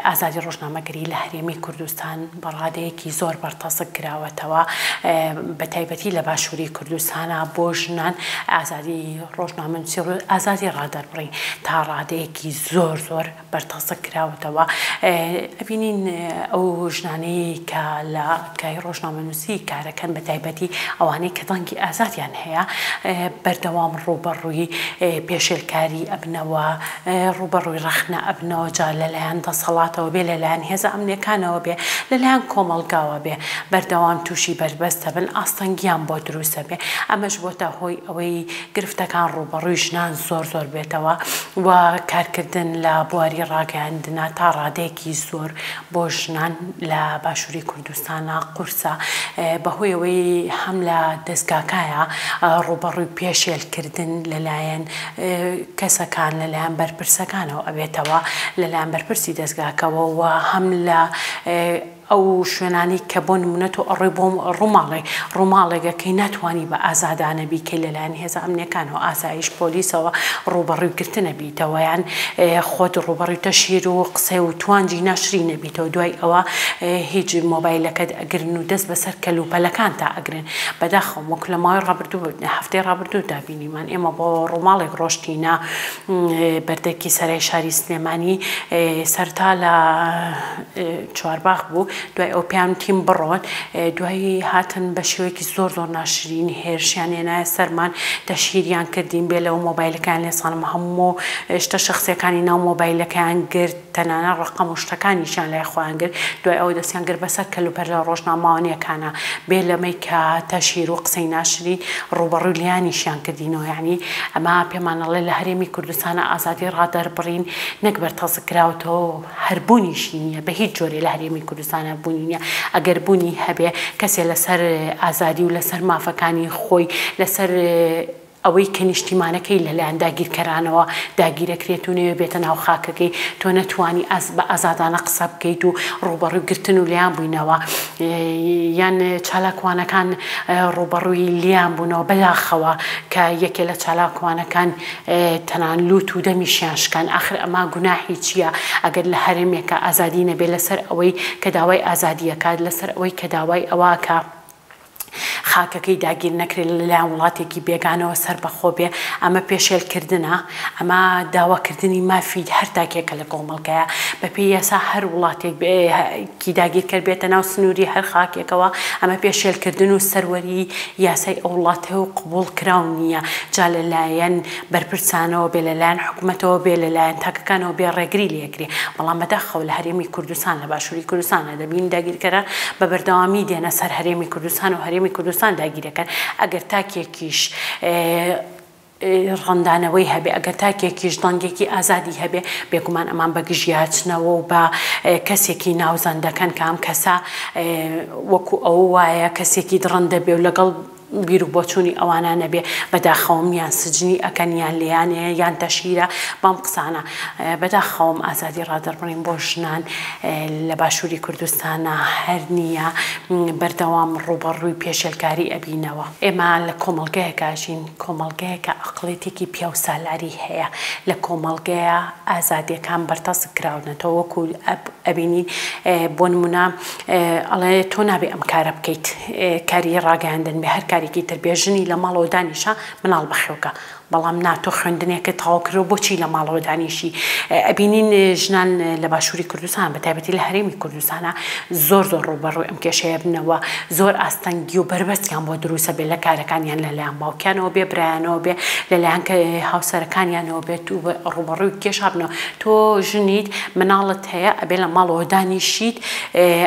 ئازادی ڕۆژنامەگەری لە هەرێمی کوردستان بە ڕادەیەکی زۆر بەرتەسک کراوەتەوە، بە تایبەتی لە باشووری کوردستانا بۆ ژنان ئازادی ڕۆژنامەنووسی و ئازادی ڕادەربڕین تا ڕادەیەکی زۆر زۆر بەرتەسک کراوەتەوە. ئەبینین ئەو ژنانەی کە لە کای ڕۆژنامەنووسی کارەکەن بە تایبەتی ئەوانەی کە دەنگی ئازادیان هەیە بەردەوام ڕووبەڕووی پێشێلکاری ئەبنەوە، ڕووبەڕووی ڕەخنە ئەبنەوە جا لەلایەن دەسەڵاتەوە بێ، لەلایەن هێزە ئەمنیەکانەوە بێ، لەلایەن کۆمەڵگاوە بێ، بەردەوام تووشی بەربەست ئەبن، ئاستەنگیان بۆ دروست ئەبێ، ئەمەش بۆتە هۆی ئەوەی گرفتەکان ڕووبەڕووی ژنان زۆر زۆر بێتەوە و کارکردن لە بواری ڕاگەیاندنا تا ڕادەیەکی زۆر بۆ ژنان لە باشووری کوردستانا قورسە بەهۆی ئەوەی هەم لە دەزگاکایا ڕووبەڕووی پێشێلکردن لەلایەن کەسەکان لەلایەن بەرپرسەکانەوە ئەبێتەوە لەلایەن بەرپرسی دەزگاکەوە و هەم لە ئەو شوێنانەی کە بۆ نمونە تۆ ئەڕۆی بۆ ڕووماڵێک ڕووماڵێگەکەی ناتوانی بە ئازادانە بیکەی لەلایەن هێزە ئەمنیەکانەوە ئاسایش پۆلیسەوە ڕووبەڕووی گرتنە بیتەوە یان خۆت ڕووبەڕووی تەشهیر و قسەی و توانجی ناشرینە بیتەوە دوای ئەوە هیچ مۆبایلەکەت ئەگرن و دەست بەسەر کەلوپەلەکانتا ئەگرن بەداخەوە وەک لە ماوەی ڕابردوو هەفتەی ڕابردوودا بینیمان ئێمە بۆ ڕووماڵێک ڕۆشتینە بەردەکی سەرای شاری سلێمانی سەرتا لە چوارباخ بوو دوای ئەو پێیان وتین بڕۆن دوایی هاتن بە شێوەیەکی زۆر زۆر ناشرین هێرشیان هێنایە سەرمان تەشهیریان کردین بێ لەوە مۆبایلەکەیان لێ ساندم هەموو شتە شەخسیەکانی ناو مۆبایلەکەیان گرت تەنانەت ڕەقەم و شتەکانیشیان لای خۆیان گرت دوای ئەوە دەستیان گرت بەسەر کەلوپەلە ڕۆژنامەوانیەکانا بێ لەمەی کە تەشهیر و قسەی ناشرین ڕووبەڕووی لێیانیشیان کردینەوە یانی ئەمە پێمان ئەڵێ لە هەرێمی کوردستانا ئازادی ڕادەربڕین نەک بەرتەسک کراوەتەوە هەر بوونیشی نییە بە هیچ جۆرێ لە هەرێمی کوردستانا بوونی نییە ئەگەر بوونی هەبێ کەسێ لەسەر ئازادی و لەسەر مافەکانی خۆی لەسەر ئەوەی کە نیشتیمانەکەی لەلایەن داگیرکەرانەوە داگیرەکرێت و نەوێ بێتە ناو خاکەکەی تۆ نەتوانی ئاز بە ئازادانە قسە بکەیت و ڕووبەڕووی گرتن و لێیان بووینەوە یان چالاکوانەکان ڕووبەڕووی لێیان بوونەوە بەداخەوە کە یەکێ لە چالاکوانەکان تەنان لوت و دەمیشیان شکان ئاخر ئەمە گوناحی چیە ئەگەر لە هەرێمێکا ئازادی نەبێ لەسەر ئەوەی کە داوای ئازادی ئەکات لەسەر ئەوەی کە داوای ئەوە ئەکا خاکەکەی داگیر نەکرێت لەلایەن وڵاتێکی بێگانەوە سەربەخۆ بێ ئەمە پێشێل کردنە ئەمە داواکردنی مافی هەر تاکێکە لە کۆمەڵگایە بەپێی یاسا هەر وڵاتێک کی داگیرکەر بێتە ناو سنووری هەر خاکێکەوە ئەمە پێشێلکردن و سەروەری یاسای ئەو وڵاتە و قبوڵ کراو نییە جا لە لایەن بەرپرسانەوە بێ لە لایەن حکومەتەوە بێ لە لایەن تاکەکانەوە بێ ڕێگری لێکرێ بەڵام بەداخەوە لە هەرێمی کوردستان لە باشووری کوردستانە دەبینین داگیرکەران بە بەردەوامی دێنە سەر هەرێمی کوردستان و هەرێمی کوردستان داگیرەکەن ئەگەر تاکێکیش ڕەنگدانەوەی هەبێ، ئەگەر تاکێکیش دەنگێکی ئازادی هەبێ، بێگومان ئەمان بە گژیاچنەوە و بە کەسێکی ناوزەند دەکەن کە ئەم کەسە وەکو ئەوە وایە کەسێکی دڕندە بێ و لەگەڵ بیر و بۆچوونی ئەوانە نەبێ، بەداخەوەم یان سجنی ئەکەن یان لێیانەیە یان تەشهیرە بەم قسانە. بەداخەوەم ئازادی ڕادەربڕین بۆ ژنان لە باشووری کوردستانا هەر نییە، بەردەوام ڕووبەڕووی پێشێلکاری ئەبینەوە. ئێمە لە کۆمەڵگایەکا ژین، کۆمەڵگایەکە ئەقڵێتێکی پیاوسالاری هەیە، لە کۆمەڵگەیە ئازادیەکان بەرتەسک کراونەتەوە، وەکو ئەبینین بۆ نمونە ئەڵێ تۆ نابێ ئەم کارە بکەیت، کاری ڕاگەیاندن بێ هەر کارێکی تر بێ، ژنی لە ماڵەوە دانیشە مناڵ بەخێوکە، بەڵام نا تۆ خوێندنێکت تەواو کردوە بۆچی لە ماڵەوە دانیشی؟ ئەبینین ژنان لە باشوری کوردستان بە تایبەتی لە هەرێمی کوردستانا زۆر زۆر ڕووبەڕووی ئەم کێشەیە بنەوە زۆر ئاستەنگی و بەربەستیان بۆ دروستە بێ لە کارەکانیان لەلایەن باوکیانەوە بێ برایانەوە بێ لەلایەن هاوسەرەکانیانەوە بێت و ڕووبەڕووی کێشە بنەوە تۆ ژنیت مناڵت هەیە ئەبێ لە ماڵەوە دانیشیت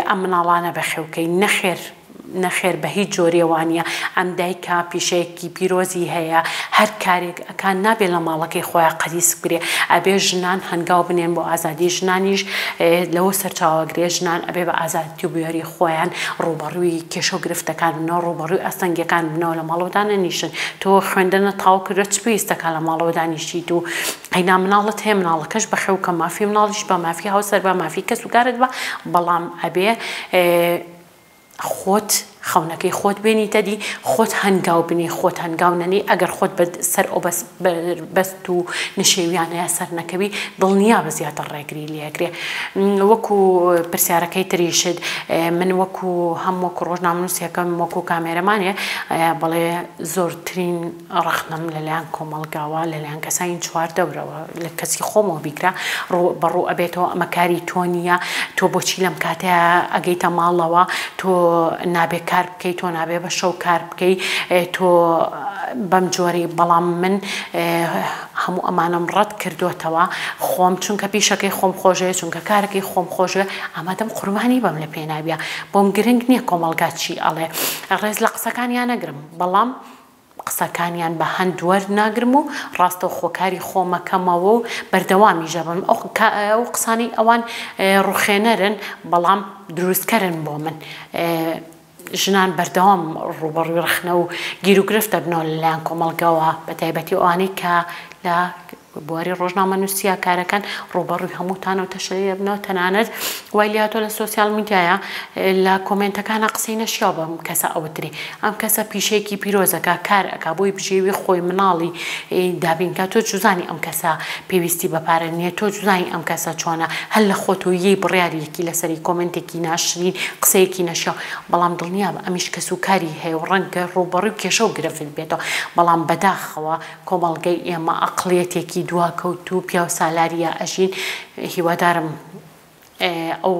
ئەم مناڵانە بەخێوکەی نەخێر نەخێر بە هیچ جۆرێ وانیە ئەم دایکە پیشەیەکی پیرۆزی هەیە هەر کارێک ئەکا نابێ لە ماڵەکەی خۆیا قەدیس بکرێ ئەبێ ژنان هەنگاو بنێن بۆ ئازادی ژنانیش لەوە سەرچاوە گرێ ژنان ئەبێ بە ئازادی و بوێری خۆیان ڕووبەڕووی کێشەو گرفتەکان بنەوە ڕووبەڕووی ئاستەنگیەکان بنەوە لە ماڵەوە دانەنیشن تۆ خوێندنت تەواو کردوە چ پێویست دەکا لە ماڵەوە دانیشیت و قەینا مناڵت هەیە مناڵەکەش بەخێو کە مافی مناڵیش بە مافی هاوسەر بە مافی کەس و کارت بە بەڵام ئەبێ خۆت خەونەکەی خۆت بێنیتە دی، خۆت هەنگاو بنێی، خۆت هەنگاو نەنێی، ئەگەر خۆت بە سەر ئەو بەست و نشێویانەیا سەر نەکەوی، دڵنیابە زیاتر ڕێگری لێ ئەکرێ. وەکو پرسیارەکەی تریشت، من وەکو هەم وەکو ڕۆژنامەنووسێکم، وەکو کامێرەمانێ، بەڵێ زۆرترین ڕەخنەم لەلایەن کۆمەڵگاوە، لەلایەن کەسانی چواردەورەوە، لە کەسی خۆمەوە بیگرە، ڕوو بە ڕوو ئەبێتەوە، ئەمە کاری تۆ نییە، تۆ بۆچی لەم کاتەیا ئەگەیتە ماڵەوە، تۆ نابێ کار بکەی، تۆ نابێ بە شەو کار بکەی، تۆ بەم جۆرەی، بەڵام من هەموو ئەمانەم ڕەت کردۆتەوە، خۆم چونکە پیشەکەی خۆم خۆشەوێ، چونکە کارەکەی خۆم خۆشەوێ، ئامادەم قوربانی بم لە پێناویا، بۆم گرنگ نییە کۆمەڵگا چی ئەڵێ، ڕێز لە قسەکانیان ئەگرم، بەڵام. قسەکانیان بە هەند وەرناگرم و ڕاستەوخۆ کاری خۆمەکەمەوە و بەردەوامیش ئەبم. ئەو قسانەی ئەوان ڕوخێنەرن بەڵام دروستکەرن بۆ من. ژنان بەردەوام ڕووبەڕووی ڕەخنە و گیروگرفت دەبنەوە لەلایەن کۆمەڵگەوە، بەتایبەتی ئەوانەی کە لە بواری ڕۆژنامەنووسییە کارەکان ڕووبەڕووی هەموو تانە و تەشەری دەبنەوە، تەنانەت وای لێهاتووە لە سۆسیال میدیایا لە کۆمێنتەکانا قسەی نەشیاو بەم کەسە ئەوترێ، ئەم کەسە پیشەیەکی پیرۆزەکە کار ئەکا بۆی بژێوی خۆی مناڵی دابین کا، تۆ چوزانی ئەم کەسە پێویستی بە پارە نییە، تۆ چوزانی ئەم کەسە چۆنە، هەر لە خۆتەوە یەی بڕیاریەکی لەسەری کۆمێنتێکی ناشرین قسەیەکی نەشیاو، بەڵام دڵنیابە ئەمیش کەس و کاری هەیە و ڕەنگە ڕووبەڕووی کێشە و گرفت بێتەوە، بەڵام بەداخەوە کۆمەڵگەی ئێمە ئەقڵیەتێکی دواکەوتوو پیاوسالاریە ئەژین هیوادارم ئەو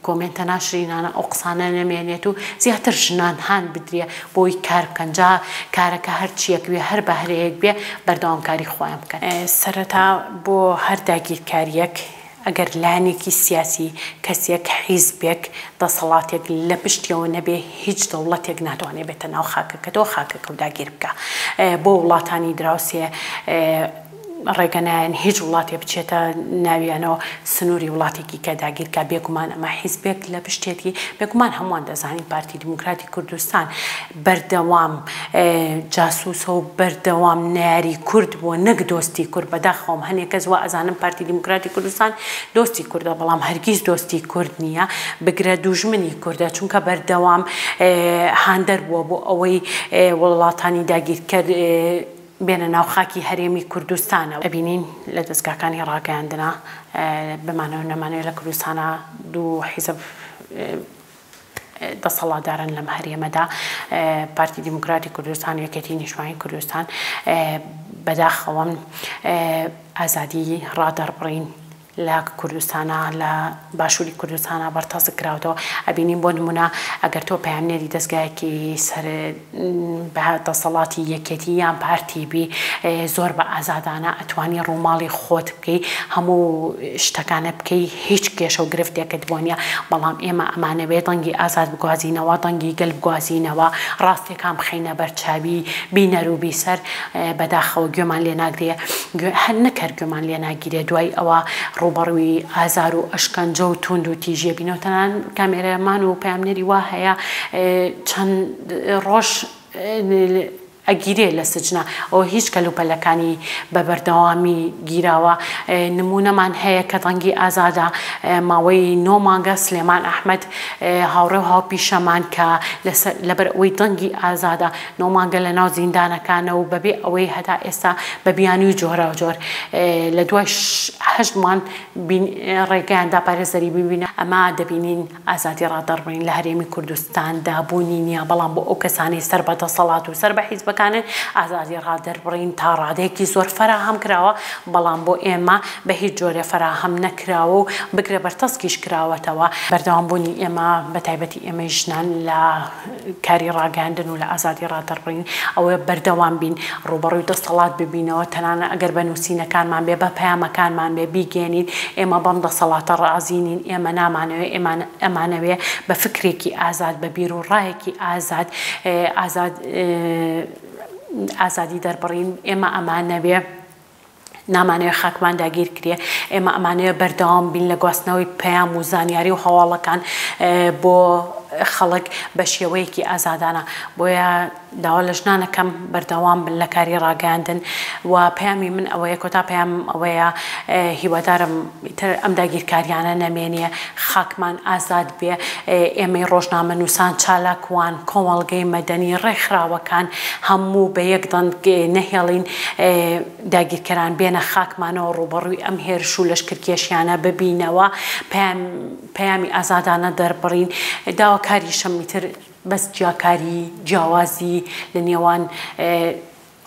کۆمێنتە ناشرینانە ئەو قسانە نەمێنێت و زیاتر ژنان هان بدرێ بۆی کار بکەن جا کارەکە هەرچیەک بێ هەر بەهرەیەک بێ بەردەوام کاری خۆیان بکەن. سەرەتا بۆ هەر داگیرکاریەک ئەگەر لایەنێکی سیاسی، کەسێک، حیزبێک، دەسەڵاتێک لە پشتیەوە نەبێ هیچ دەوڵەتێک ناتوانێ بێتە ناو خاکەکەتەوە خاکەکەو داگیر بکا. بۆ وڵاتانی دراوسێ ڕێگە نایەن هیچ وڵاتێ بچێتە ناویانەوە سنووری وڵاتێکی کە داگیر کا. بێگومان ئەمە حیزبێک لە پشتێتی. بێگومان هەمووان دەزانین پارتی دیموکراتی کوردستان بەردەوام جاسوسە و بەردەوام نەیاری کورد بووە نەک دۆستی کورد بەداخەوەم هەنێ کەس وا ئەزانن پارتی دیموکراتی کوردستان دۆستی کوردە بەڵام هەرگیز دۆستی کورد نییە بگرە دوژمنی کوردە چونکە بەردەوام هاندەر بووە بۆ ئەوەی وڵاتانی داگیرکەر بێنە ناو خاکی هەرێمی کوردستانەوە. ئەبینین لە دەزگاکانی ڕاگەیاندنا بمانەوە نەمانەوێ لە کوردستانا دوو حیزب دەسەڵاتدارن لەم هەرێمەدا، پارتی دیموکراتی کوردستان و یەکێتی نیشتمانی کوردستان، بەداخەوەم ئازادی ڕادەربڕین لە کوردستانا لە باشووری کوردستانا بەرتەسک کراوەتەوە، ئەبینین بۆ نمونە ئەگەر تۆ پەیامنێری دەزگایەکی سەر بە دەسەڵاتی یەکێتی یان پارتی بی زۆر بە ئازادانە ئەتوانی ڕووماڵی خۆت بکەی هەموو شتەکانە بکەی هیچ کێشە و گرفتێکت بۆ نیە بەڵام ئێمە ئەمانەوێ دەنگی ئازاد بگوازینەوە دەنگی گەل بگوازینەوە ڕاستیەکان بخەینە بەر چاوی بینەر و بیسەر بەداخەوە گوێمان لێ ناگرێ گوێ هەر نەک هەر گوێمان لێ ناگیرێ دوای ئەوە ڕووبەڕووی ئازار و ئەشکەنجە و توند و تیژیە بینەوە تەنانەت کامێرەمان و پەیامنێری وا هەیە چەند ڕۆژ ئەگیرێ لە سجنا ئەوە هیچ کەلوپەلەکانی بە بەردەوامی گیراوە نمونەمان هەیە کە دەنگی ئازادە ماوەی نۆ مانگە سلێمان ئەحمەد هاوڕێ و هاوپیشەمان کە لەسەر لەبەر ئەوەی دەنگی ئازادە نۆ مانگە لە ناو زیندانەکانە و بەبێ ئەوەی هەتا ئێستا بە بیانووی جۆراوجۆر لە دوای هەشت مانگ ڕێگەیان دا پارێزەری ببینە ئەمە دەبینین ئازادی ڕادەڕبڕین لە هەرێمی کوردستاندا بوونی نییە، بەڵام بۆ ئەو کەسانەی سەر بە دەسەڵات و سەر بە حیزبەکانن ئازادی ڕادەربڕین تا ڕادەیەکی زۆر فەراهەم کراوە، بەڵام بۆ ئێمە بە هیچ جۆرێ فەراهەم نەکراوە و بگرە بەرتەسکیش کراوەتەوە. بەردەوامبوونی ئێمە بە تایبەتی ئێمەی ژنان لە کاری ڕاگەیاندن و لە ئازادی ڕادەربڕین ئەوەیە بەردەوام بین، ڕووبەڕووی دەسەڵات ببینەوە، تەنانەت ئەگەر بە نووسینەکانمان بێ، بە پەیامەکانمان بێ، بیگەیەنین ئێمە بەم دەسەڵاتە ڕازی نین، ئێمە نامانەوێ، ئێمە ئەمانەوێ بە فکرێکی ئازاد، بە بیروڕایەکی ئازاد، ئازاد ئازادی دەربڕین، ئێمە ئەمانەوێ. نامانەوێ خاکمان داگیر کرێ، ئێمە ئەمانەوێ بەردەوام بین لە گواستنەوەی پەیام و زانیاری و هەواڵەکان بۆ. خەڵک بە شێوەیەکی ئازادانە بۆیە داوا لە ژنان ئەکەم بەردەوام بن لە کاری ڕاگەیاندن و پەیامی من ئەوەیە کۆتا پەیامم ئەوەیە هیوادارم ئیتر ئەم داگیرکاریانە نەمێنێ خاکمان ئازاد بێ ئێمەی ڕۆژنامەنووسان چالاکوان کۆمەڵگەی مەدەنی ڕێکخراوەکان هەموو بە یەک دەنگ نەهێڵین داگیرکەران بێنە خاکمانەوە ڕووبەڕووی ئەم هێرش و لەشکرکێشیانە ببینەوە پەیام پەیامی ئازادانە دەربڕین داواکاریشم ئیتر بەس جیاکاری، جیاوازی لە نێوان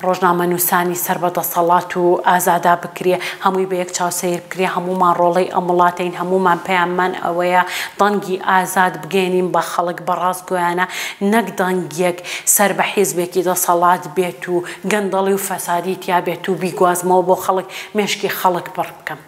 ڕۆژنامەنووسانی سەر بە دەسەڵات و ئازادا بکرێ، هەمووی بە یەک چاو سەیر بکرێ، هەموومان ڕۆڵەی ئەم وڵاتەین، هەموومان پەیاممان ئەوەیە دەنگی ئازاد بگەیەنین بە خەڵک بە ڕاستگۆیانە، نەک دەنگێک سەر بە حیزبێکی دەسەڵات بێت و گەندەڵی و فەسادی تیا بێت و بیگوازمەوە بۆ خەڵک، مێشکی خەڵک پڕ بکەم.